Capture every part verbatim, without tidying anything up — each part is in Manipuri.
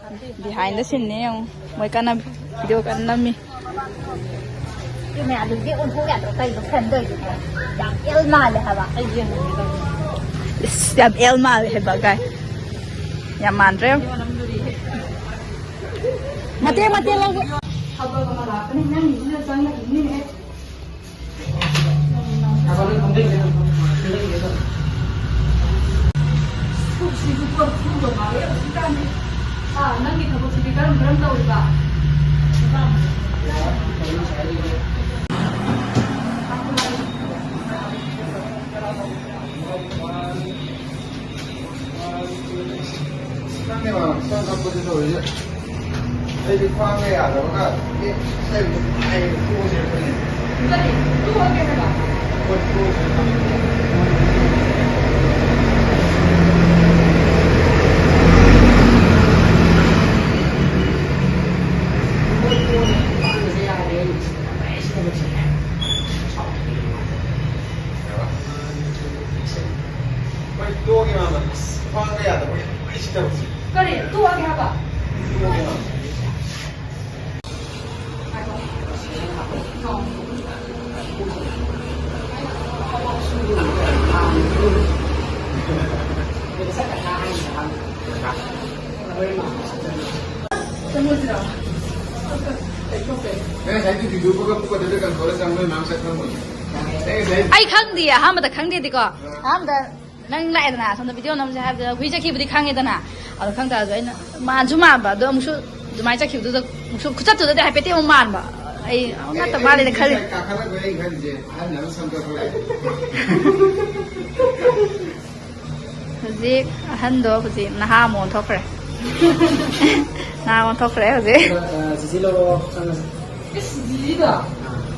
Behind the scene ꯅꯦ ꯌꯦꯡꯉꯨ꯫ ꯃꯣꯏ ꯀꯟꯅ video ꯀꯟꯅ ꯅꯝꯃꯤ꯫ ꯏꯃꯦ, ꯑꯗꯨꯗꯤ ꯑꯣꯟꯊꯣꯛ ꯌꯥꯗ꯭ꯔꯣ? ꯀꯩꯅꯣ ꯐꯦꯟ ꯇꯧꯔꯤꯗꯨꯕꯣ? ꯌꯥꯝ ꯑꯦꯜ ꯃꯥꯜꯂꯦ ꯍꯥꯏꯕ꯫ ꯑꯩ ꯌꯦꯡꯉꯨꯒꯦ ꯇꯧꯕꯅꯦ꯫ ꯏꯁ, ꯌꯥꯝ ꯑꯦꯜ ꯃꯥꯜꯂꯦ ꯍꯥꯏꯕ ꯀꯥꯏ꯫ ꯌꯥꯝ ꯃꯥꯟꯗ꯭ꯔꯦ꯫ ꯃꯇꯦꯛ ꯃꯇꯦꯛ ꯂꯧꯒꯦ꯫ ꯊꯕꯛ ꯑꯃ ꯂꯥꯛꯄꯅꯤ, ꯅꯪꯒꯤꯁꯤꯅ ꯆꯪꯉꯛꯏꯅꯤꯅꯦ꯫ ꯁꯤꯁꯨ ꯄꯣꯠ ꯊꯨꯕ ꯃꯥꯜꯂꯦ ꯍꯧꯖꯤꯛꯀꯥꯟꯗꯤ꯫ ꯑꯥ, ꯅꯪꯒꯤ ꯊꯕꯛꯁꯤꯗꯤ ꯀꯔꯝ ꯀꯔꯝ ꯇꯧꯔꯤꯕ? ꯅꯪꯅꯦ ꯃꯥ ꯁꯝ ꯀꯛꯄꯗ ꯇꯧꯔꯤꯁꯦ꯫ ꯑꯩꯗꯤ ꯈ꯭ꯋꯥꯡꯒ ꯌꯥꯗꯕꯒ ꯂꯦꯞ ꯂꯩꯕꯗꯣ ꯅꯨꯡꯉꯥꯏꯌꯦꯕ, ꯇꯣꯛꯑꯁꯤꯔ ꯈꯜꯂꯤꯅꯦ꯫ ꯀꯔꯤ? ꯇꯣꯛꯑꯒꯦ ꯍꯥꯏꯕ? ꯍꯣꯏ, ꯇꯣꯛꯑꯁꯤꯔ ꯈꯜꯂꯤꯅꯦ꯫ ꯍꯣꯏ, ꯇꯣꯛꯑꯁꯦ꯫ ꯈ꯭ꯋꯥꯡꯒꯁꯦ ꯌꯥꯗ꯭ꯔꯦ ꯑꯩ꯫ ꯁꯥꯎꯅꯤꯡꯉꯦ꯫ ꯍꯣꯏ, ꯇꯣꯛꯑꯒꯦ ꯃꯥꯃ꯫ ꯑꯁ, ꯈ꯭ꯋꯥꯡꯒ ꯌꯥꯗꯕ ꯌꯥꯝ ꯅꯨꯡꯉꯥꯏ ꯁꯤ ꯇꯧꯕꯁꯦ꯫ ꯀꯔꯤ? ꯇꯣꯛꯑꯒꯦ ꯍꯥꯏꯕ? ꯇꯣꯛꯑꯒꯦ ꯃꯥꯃ꯫ ꯅꯪ ꯉꯁꯥꯏꯒꯤ video ꯀꯛꯄꯗꯨꯗ ꯀꯟꯇ꯭ꯔꯣꯜꯗ ꯆꯪꯕ ꯃꯌꯥꯝ ꯁꯛ ꯈꯪꯉꯣꯏ꯫ ꯅꯪ ꯉꯁꯥꯏ ꯑꯩ ꯈꯪꯗꯤꯌꯦ, ꯑꯍꯥꯟꯕꯗ ꯈꯪꯗꯦꯗꯤꯀꯣ꯫ ꯑꯍꯥꯟꯕꯗ ꯅꯪ ꯂꯥꯛꯑꯦꯗꯅ, ꯑꯁꯣꯝꯗ video ꯅꯝꯁꯦ ꯍꯥꯏꯕꯗ ꯍꯨꯏ ꯆꯠꯈꯤꯕꯗꯤ ꯈꯪꯉꯦꯗꯅ꯫ ꯑꯗꯣ ꯈꯪ ꯇꯥꯔꯁꯨ ꯑꯩꯅ ꯃꯥꯟꯁꯨ ꯃꯥꯟꯕ, ꯑꯗꯣ ꯑꯃꯨꯛꯁꯨ ꯑꯗꯨꯃꯥꯏꯅ ꯆꯠꯈꯤꯕꯗꯨꯗ ꯑꯃꯨꯛꯁꯨ ꯈꯨꯆꯠꯇꯨꯗꯗꯤ ꯍꯥꯏꯐꯦꯠꯇꯤ ꯑꯃꯨꯛ ꯃꯥꯟꯕ꯫ ꯑꯩ ꯑꯃꯨꯛ ꯅꯠꯇ ꯃꯥꯜꯂꯦꯅ ꯈꯜꯂꯤ꯫ ꯉꯁꯥꯏ ꯀꯥꯈꯠꯂꯛꯄꯗ ꯑꯩ ꯈꯜꯂꯤꯁꯦ, ꯑꯍꯟ ꯑꯃ ꯁꯝ ꯀꯛꯄ ꯂꯩ꯫ ꯍꯧꯖꯤꯛ ꯑꯍꯟꯗꯣ ꯍꯧꯖꯤꯛ ꯅꯍꯥ ꯑꯃꯨꯛ ꯑꯣꯟꯊꯣꯛꯈ꯭ꯔꯦ꯫ ꯅꯍꯥ ꯑꯣꯟꯊꯣꯛꯈ꯭ꯔꯦ ꯍꯧꯖꯤꯛ꯫ ꯑ, ꯆꯤꯆꯦ ꯂꯧꯔꯛꯑꯣ, ꯆꯪꯉꯁꯤ꯫ ꯏꯁ, ꯖꯤꯖꯤꯗꯣ? ꯑꯥ꯫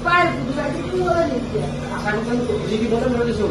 ꯄꯥꯏꯔ ꯄꯨꯗꯨ ꯀꯥꯏꯗ ꯄꯨꯔ ꯂꯩꯒꯦ? ꯑꯁꯥꯏꯗ ꯆꯪ-, ꯍꯧꯖꯤꯛꯀꯤ ꯕꯣꯇꯜ ꯂꯣꯏꯔꯁꯨ꯫